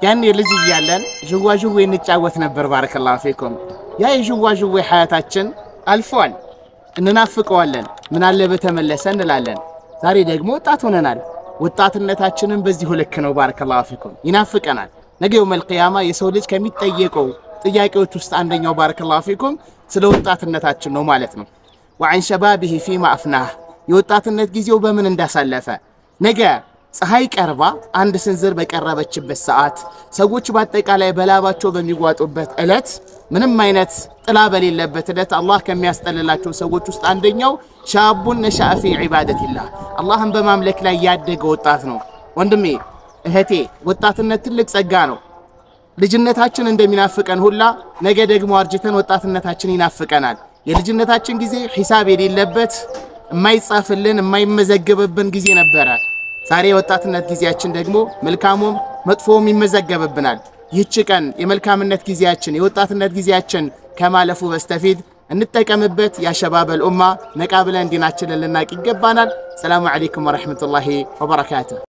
ያኔ ልጅ እያለን ዥዋዥዌ እንጫወት ነበር። بارك الله فيكم። ያ የዥዋዥዌ ሐያታችን አልፏል፣ እንናፍቀዋለን። ምናለ በተመለሰ እንላለን። ዛሬ ደግሞ ወጣት ሆነናል። ወጣትነታችንን በዚሁ ልክ ነው። بارك الله فيكم ይናፍቀናል። ነገ يوم القيامة የሰው ልጅ ከሚጠየቀው ጥያቄዎች ውስጥ አንደኛው بارك الله فيكم ስለ ወጣትነታችን ነው ማለት ነው። وعن شبابه فيم أفناه፣ የወጣትነት ጊዜው በምን እንዳሳለፈ። ነገ ፀሐይ ቀርባ አንድ ስንዝር በቀረበችበት ሰዓት፣ ሰዎች በአጠቃላይ በላባቸው በሚዋጡበት ዕለት፣ ምንም አይነት ጥላ በሌለበት ዕለት አላህ ከሚያስጠልላቸው ሰዎች ውስጥ አንደኛው شاب نشأ في عبادة الله፣ አላህን በማምለክ ላይ ያደገ ወጣት ነው። ወንድሜ እህቴ፣ ወጣትነት ትልቅ ጸጋ ነው። ልጅነታችን እንደሚናፍቀን ሁላ ነገ ደግሞ አርጅተን ወጣትነታችን ይናፍቀናል። የልጅነታችን ጊዜ ሂሳብ የሌለበት፣ የማይጻፍልን፣ የማይመዘገብብን ጊዜ ነበረ። ዛሬ የወጣትነት ጊዜያችን ደግሞ መልካሙም መጥፎውም ይመዘገብብናል። ይህች ቀን የመልካምነት ጊዜያችን፣ የወጣትነት ጊዜያችን ከማለፉ በስተፊት እንጠቀምበት። يا شباب الأمة፣ ነቃ ብለን ዲናችንን ልናቅ ይገባናል። السلام عليكم ورحمة الله وبركاته።